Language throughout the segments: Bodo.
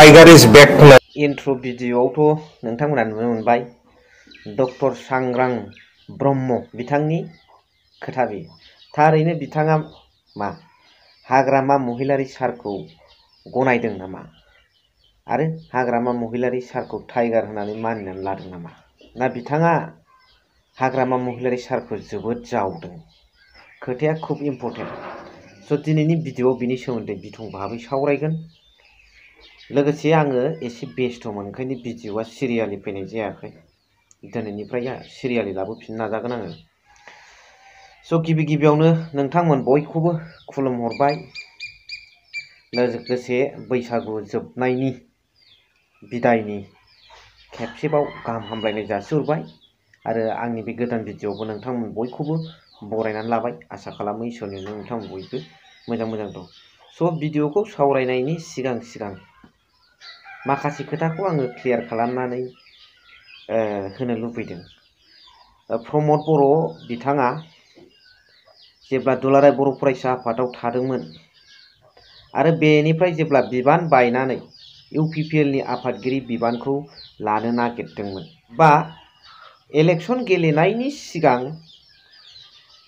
टाइगार इज बैक इन्ट्र भिडिअआवथ' नोंथांमोना नुनो मोनबाय डक्टर सांग्रां ब्रह्म बिथांनि खोथा बे थारैनो बिथाङा मा हाग्रामा महिलारी सारखौ गनायदों नामा आरो हाग्रामा महिलारी सारखौ टाइगार होननानै मानिनानै लादों नामा ना बिथाङा हाग्रामा महिलारी सारखौ जोबोद जावदों खोथाया खूब इम्पर्टेन्ट स' दिनैनि भिडिअआव बिनि सोमोन्दै बिथं भाबै सावरायगोन लोगोसे आङो एसे बेस्थ'मोन ओंखायनो भिडिअआ सिरियालि फैनाय जायाखै दिनैनिफ्राय सिरियालि लाबोफिननो नाजागोन आङो स' गिबियावनो नोंथांमोन बयखौबो खुलुमहरबाय लोगोसे बैसागु जोबनायनि बिदायनि खेबसेबाव गाहाम हामलायनाय जासिहरबाय आरो आंनि बे गोदान भिडिअआवबो नोंथांमोन बयखौबो बरायनानै लाबाय आसा खालामो इसोरनि नोंथांमोन बयबो मोजां दं स' भिडिअखौ सावरायनायनि सिगां माखासे खोथाखौ आङो क्लियार खालामनानै होनो लुबैदों प्रमद बर' बिथाङा जेब्ला दुलाराय बर' फरायसा आफादाव थादोंमोन आरो बेनिफ्राय जेब्ला बिबान बायनानै इउपिपिएलनि आफादगिरि बिबानखौ लानो नागिरदोंमोन बा इलेक्सन गेलेनायनि सिगां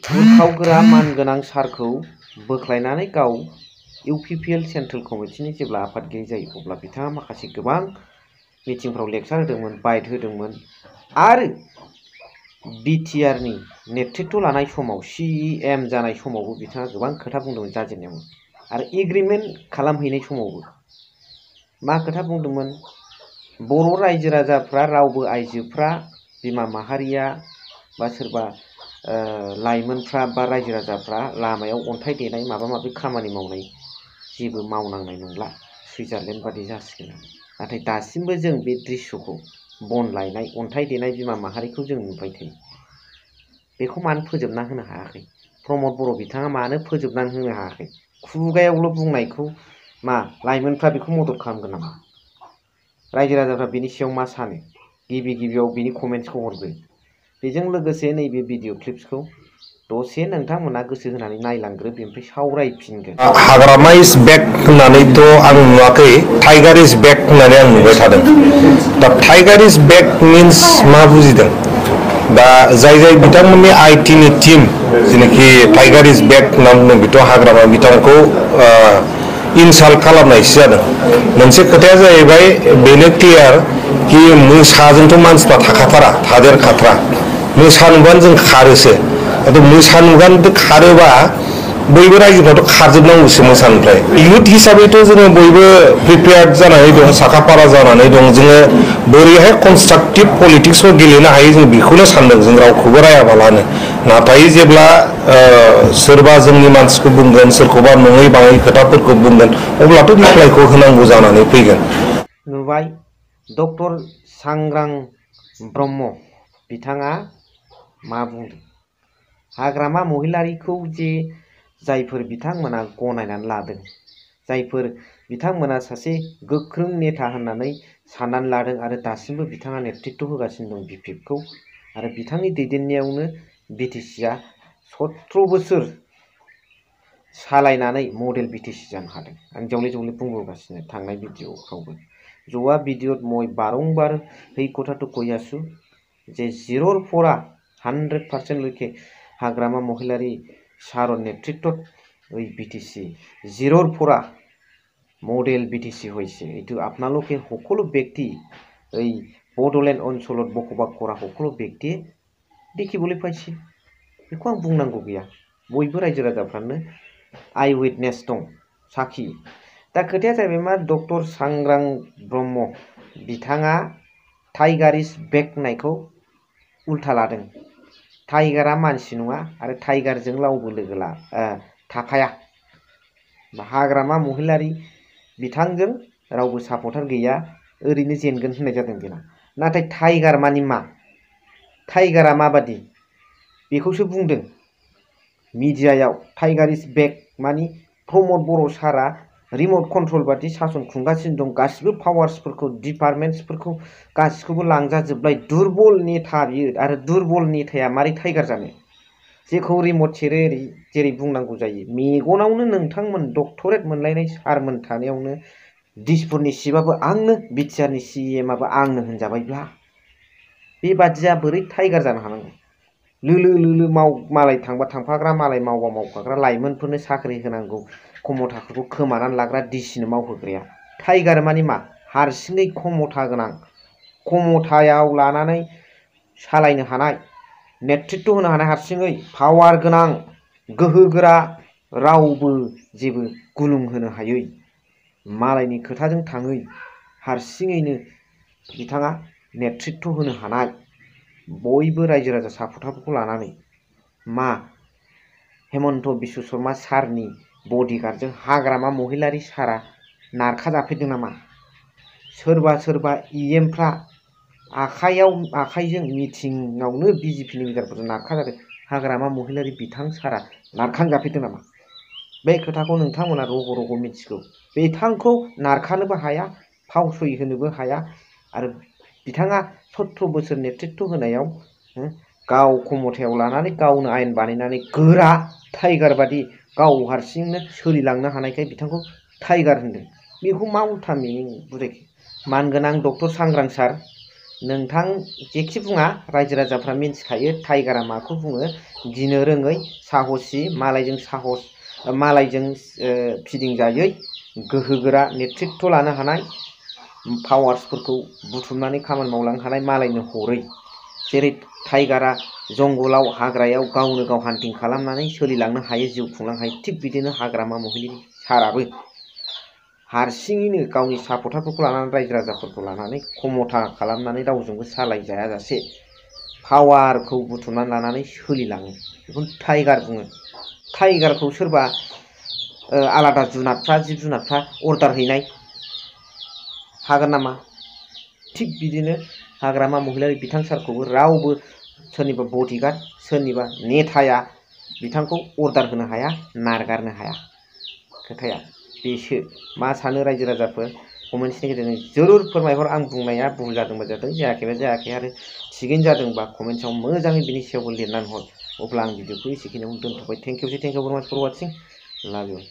बुरखावगोरा मानगोनां सारखौ बोख्लायनानै गाव इउपिपिएल सेन्ट्रेल कमिटिनि जेब्ला आफादगिरि जायो अब्ला बिथाङा माखासे गोबां मिटिंफ्राव लेक्सार होदोंमोन बाइट होदोंमोन आरो बिटिआरनि नेतृत्व लानाय समाव सिएम जानाय समावबो बिथाङा गोबां खोथा बुंदोंमोन जाजेननायाव आरो एग्रिमेन्ट खालामहैनाय समावबो मा खोथा बुंदोंमोन बर' रायजो राजाफ्रा रावबो आइजोफ्रा बिमा माहारिया बा सोरबा लाइमोनफ्रा बा रायजो राजाफ्रा लामायाव अन्थाइ देनाय माबा माबि खामानि मावनाय जेबो मावनांनाय नंला सुइजारलेण्ड बादि जासिगोन नाथाय दासिमबो जों बे दृश्यखौ बन लायनाय अन्थाइ देनाय बिमा माहारिखौ जों नुबाय थायो बेखौ मानो फोजोबना होनो हायाखै प्रमद बर' बिथाङा मानो फोजोबनानै होनो हायाखै खुगायावल' बुंनायखौ मा लाइमोनफ्रा बेखौ मदद खालामगोन नामा रायजो राजाफ्रा बेनि सायाव मा सानो गिबियाव बिनि कमेन्ट्सखौ हरगोन बेजों लोगोसे नैबे भिडिअ क्लिप्सखौ दसे नोंथांमोना गोसो होनानै नायलांग्रो बेनिफ्राय सावरायफिनगोन हाग्रामा इज बैक होननानैथ' आं नुवाखै टाइगार इज बैक होननानै आं नुबाय थादों दा टाइगार इज बैक मिन्स मा बुजिदों दा जाय बिथांमोननि आइटिनि टीम जेनाखि टाइगार इज बैक होनना बुंदों बेथ' हाग्रामा बिथांखौ इनसाल्ट खालामनायसो जादों मोनसे खोथाया जाहैबाय बेनो क्लियार कि मोसाजोंथ' मानसिफ्रा थाखाथारा थादेरखाथ्रा मोसा नुबानो जों खारोसो मोसा नुबानो खारोबा बयबो रायजोफ्राथ' खारजोबनांगौसो मोसानिफ्राय इयुथ हिसाबैथ' जोङो बयबो प्रिपेयार्ड जानानै दं साखाफारा जानानै दं जोङो बोरैहाय कनस्ट्राक्टिभ पलिटिक्सखौ गेलेनो हायो जों बेखौनो सानदों जों रावखौबो रायाबालानो नाथाय जेब्ला सोरबा जोंनि मानसिखौ बुंगोन सोरखौबा नङै बाङै खोथाफोरखौ बुंगोन अब्लाथ' रिप्लाइखौ होनांगौ जानानै फैगोन नुबाय डक्टर सांग्रां ब्रह्म बिथाङा मा बुंदों हाग्रामा महिलारीखौ जे जायफोर बिथांमोना गनायनानै लादों जायफोर बिथांमोना सासे गोख्रों नेता होननानै साननानै लादों आरो दासिमबो बिथाङा नेतृत्व होगासिनो दं बिपिएफखौ आरो बिथांनि दैदेननायावनो बिटिसिआ 17 बोसोर सालायनानै मडेल बिटिसि जानो हादों आं जौले बुंबोगासिनो थांनाय भिडिअफ्रावबो ज'आ भिडिअ मय बारंबार है कथाथ' कयासु जे जिर'र फरा 100% लैखे हाग्रामा महिलारी सार नेतृत्व ওই বিটিসি জিরোর ফোরা মডেল বিটিসি হয়েছে এইটো আপনালোকে সকলো ব্যক্তি এই বড়োলেণ্ড অঞ্চলত বসবাস কৰা সকলো ব্যক্তিয়ে দেখিবলৈ পাইছে बेखौ आं बुंनांगौ गैया बयबो रायजो राजाफ्रानो आइ उइटनेस दं साखि दा खोथाया जाहैबाय मा डक्टर सांग्रां ब्रह्म बिथाङा टाइगार इज बैक होननायखौ उल्था लादों टाइगारा मानसि नङा आरो टाइगारजों रावबो लोगो थाफाया हाग्रामा महिलारी बिथांजों रावबो सापर्टार गैया ओरैनो जेनगोन होननाय जादों बेना नाथाय टाइगार मानि मा टाइगारा माबादि बेखौसो बुंदों मिडियायाव टाइगार इज बैक मानि प्रमद बर' सारा रिमट कन्ट्रल बादि सासन खुंगासिनो दं गासिबो पावार्सफोरखौ डिपार्टमेन्ट्सफोरखौ गासिखौबो लांजाजोबबाय दुर्बल नेता बियो आरो दुर्बल नेताया मारै टाइगार जानो जेखौ रिमट सेरो जेरै बुंनांगौ जायो मेगनावनो नोंथांमोन डक्टरेट मोनलायनाय सारमोन थानायावनो दिसपुरनि सिबाबो आंनो, बिटिआरनि CMआबो आंनो होनजाबायब्ला बेबादिया बोरै टाइगार जानो हानांगौ? लोलो लोलो मालाय थांबा थांफाग्रा, मालाय मावबा मावफाग्रा, लाइमोनफोरनो साख्रि होनांगौ खमथाफोरखौ खोमानानै लाग्रा डिसिनो मावहोग्राया टाइगार मानि मा? हारसिङै खमथा गोनां, खमथायाव लानानै सालायनो हानाय, नेतृत्व होनो हानाय, हारसिङै पावार गोनां, गोहोगोरा, रावबो जेबो गुलुं होनो हायै, मालायनि खोथाजों थाङै, हारसिङैनो बिथाङा नेतृत्व होनो हानाय, बयबो रायजो राजा सापटारफोरखौ लानानै मा हेमन्त बिश्व शर्मा सारनि बडिगार्डजों हाग्रामा महिलारि सारा नारखा जाफेरदों नामा? सोरबा सोरबा EMफ्रा आखाइजों मिथिङावनो BJPनि लिडारफोरजों नारखा जादों। हाग्रामा महिलारि बिथां सारा नारखांजाफेरदों नामा? बे खोथाखौ नोंथांमोना रग' रग' मिथिगौ। बिथांखौ नारखानोबो हाया, फावसय होनोबो हाया, आरो बिथाङा 17 बोसोर नेतृत्व होनायाव गाव खमथायाव लानानै गावनो आयेन बानायनानै गोरा टाइगार बादि गाव हारसिंनो सोलिलांनो हानायखाय बिथांखौ टाइगार होनदों। बेखौ मा उल्था मिनिं बुजायखो? मानगोनां डक्टर सांग्रां सार, नोंथां जेखि बुङा रायजो राजाफ्रा मिन्थिखायो टाइगारा माखौ बुङो। गिनो रोङै, साहसि, मालायजों फिदिंजायै, गोहोगोरा, नेतृत्व लानो हानाय, पावार्सफोरखौ बुथुमनानै खामानि मावलांनो हानाय, मालायनो हरै। जेरै टाइगारा जंगलाव हाग्रायाव गावनो गाव हान्टिं खालामनानै सोलिलांनो हायो, जिउ खुंलांनो हायो, थिग बिदिनो हाग्रामा महिलारि साराबो हारसिङैनो गावनि सापटारफोरखौ लानानै, रायजो राजाफोरखौ लानानै खमथा खालामनानै रावजोंबो सालायजायाजासे पावारखौ बुथुमनानै लानानै सोलिलाङो। बेखौनो टाइगार बुङो। टाइगारखौ सोरबा आलादा जुनादफ्रा, जिब जुनादफ्रा अर्डार हैनाय हागोन नामा? थिग बिदिनो हाग्रामा महिलारि बिथां सारखौबो रावबो सोरनिबा बडिगार्ड, सोरनिबा नेताया बिथांखौ अर्डार होनो हाया, नारगारनो हाया। खोथाया बेसो। मा सानो रायजो राजाफोर? कमेन्ट्सनि गेजेरजों जरुर फोरमायहर। आं बुंनाया भुल जादोंबा जादों, जायाखैबा जायाखै, आरो थिगैनो जादोंबा कमेन्ट्सआव मोजाङै बिनि सायावबो लिरनानै हर। अब्ला आं भिडिअखौ एसेखिनियावनो दोनथ'बाय। थेंक इउ भेरि माच फर वाचिं। लाभ इउ।